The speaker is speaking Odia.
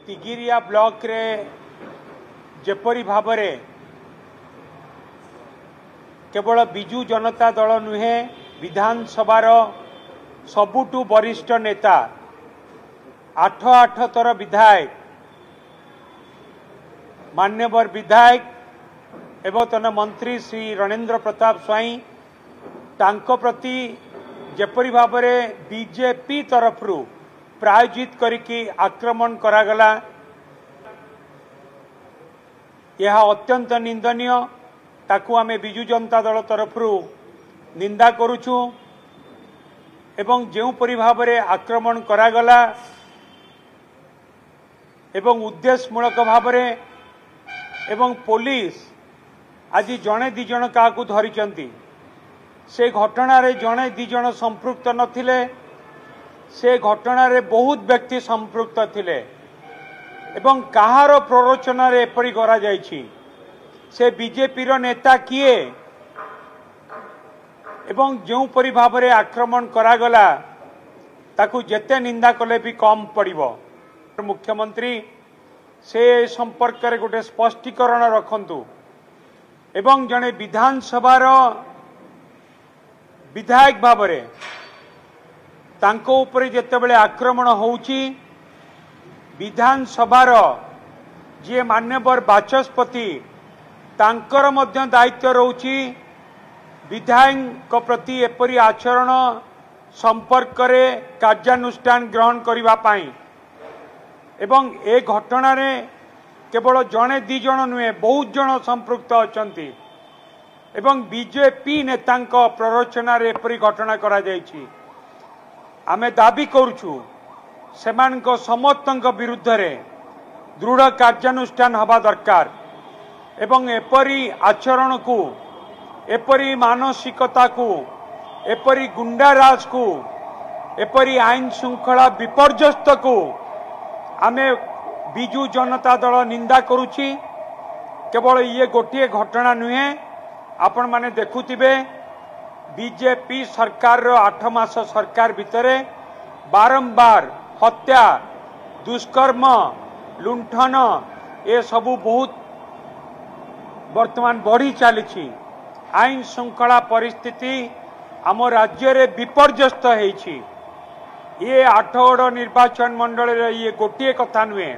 ତିଗିରିଆ ବ୍ଲକରେ ଯେପରି ଭାବରେ କେବଳ ବିଜୁ ଜନତା ଦଳ ନୁହେଁ, ବିଧାନସଭାର ସବୁଠୁ ବରିଷ୍ଠ ନେତା, 8 8 ଥର ବିଧାୟକ, ମାନ୍ୟବର ବିଧାୟକ ଏବଂ ମନ୍ତ୍ରୀ ଶ୍ରୀ ରଣେନ୍ଦ୍ର ପ୍ରତାପ ସ୍ୱାଇଁ, ତାଙ୍କ ପ୍ରତି ଯେପରି ଭାବରେ ବିଜେପି ତରଫରୁ ପ୍ରାୟୋଜିତ କରିକି ଆକ୍ରମଣ କରାଗଲା, ଏହା ଅତ୍ୟନ୍ତ ନିନ୍ଦନୀୟ। ତାକୁ ଆମେ ବିଜୁ ଜନତା ଦଳ ତରଫରୁ ନିନ୍ଦା କରୁଛୁ। ଏବଂ ଯେଉଁପରି ଭାବରେ ଆକ୍ରମଣ କରାଗଲା ଏବଂ ଉଦ୍ଦେଶ୍ୟମୂଳକ ଭାବରେ, ଏବଂ ପୋଲିସ ଆଜି ଜଣେ ଦୁଇ ଜଣ କାହାକୁ ଧରିଛନ୍ତି, ସେ ଘଟଣାରେ ଜଣେ ଦୁଇ ଜଣ ସମ୍ପୃକ୍ତ ନଥିଲେ, ସେ ଘଟଣାରେ ବହୁତ ବ୍ୟକ୍ତି ସମ୍ପୃକ୍ତ ଥିଲେ। ଏବଂ କାହାର ପ୍ରରୋଚନାରେ ଏପରି କରାଯାଇଛି? ସେ ବିଜେପିର ନେତା କିଏ? ଏବଂ ଯେଉଁପରି ଭାବରେ ଆକ୍ରମଣ କରାଗଲା, ତାକୁ ଯେତେ ନିନ୍ଦା କଲେ ବି କମ୍ ପଡ଼ିବ। ମୁଖ୍ୟମନ୍ତ୍ରୀ ସେ ସମ୍ପର୍କରେ ଗୋଟେ ସ୍ପଷ୍ଟୀକରଣ ରଖନ୍ତୁ। ଏବଂ ଜଣେ ବିଧାନସଭାର ବିଧାୟକ ଭାବରେ ତାଙ୍କ ଉପରେ ଯେତେବେଳେ ଆକ୍ରମଣ ହେଉଛି, ବିଧାନସଭାର ଯିଏ ମାନ୍ୟବର ବାଚସ୍ପତି, ତାଙ୍କର ମଧ୍ୟ ଦାୟିତ୍ୱ ରହୁଛି ବିଧାୟକଙ୍କ ପ୍ରତି ଏପରି ଆଚରଣ ସମ୍ପର୍କରେ କାର୍ଯ୍ୟାନୁଷ୍ଠାନ ଗ୍ରହଣ କରିବା ପାଇଁ। ଏବଂ ଏ ଘଟଣାରେ କେବଳ ଜଣେ ଦୁଇ ଜଣ ନୁହେଁ, ବହୁତ ଜଣ ସମ୍ପୃକ୍ତ ଅଛନ୍ତି ଏବଂ ବିଜେପି ନେତାଙ୍କ ପ୍ରରୋଚନାରେ ଏପରି ଘଟଣା କରାଯାଇଛି। ଆମେ ଦାବି କରୁଛୁ ସେମାନଙ୍କ ସମସ୍ତଙ୍କ ବିରୁଦ୍ଧରେ ଦୃଢ଼ କାର୍ଯ୍ୟାନୁଷ୍ଠାନ ହେବା ଦରକାର। ଏବଂ ଏପରି ଆଚରଣକୁ, ଏପରି ମାନସିକତାକୁ, ଏପରି ଗୁଣ୍ଡାରାଜକୁ, ଏପରି ଆଇନ ଶୃଙ୍ଖଳା ବିପର୍ଯ୍ୟସ୍ତକୁ ଆମେ ବିଜୁ ଜନତା ଦଳ ନିନ୍ଦା କରୁଛି। କେବଳ ଇଏ ଗୋଟିଏ ଘଟଣା ନୁହେଁ, ଆପଣମାନେ ଦେଖୁଥିବେ ବିଜେପି ସରକାରର 8 ମାସ ସରକାର ଭିତରେ ବାରମ୍ବାର ହତ୍ୟା, ଦୁଷ୍କର୍ମ, ଲୁଣ୍ଠନ ଏସବୁ ବହୁତ ବର୍ତ୍ତମାନ ବଢ଼ି ଚାଲିଛି। ଆଇନ ଶୃଙ୍ଖଳା ପରିସ୍ଥିତି ଆମ ରାଜ୍ୟରେ ବିପର୍ଯ୍ୟସ୍ତ ହେଇଛି। ଇଏ ଆଠଗଡ଼ ନିର୍ବାଚନ ମଣ୍ଡଳୀରେ ଇଏ ଗୋଟିଏ କଥା ନୁହେଁ।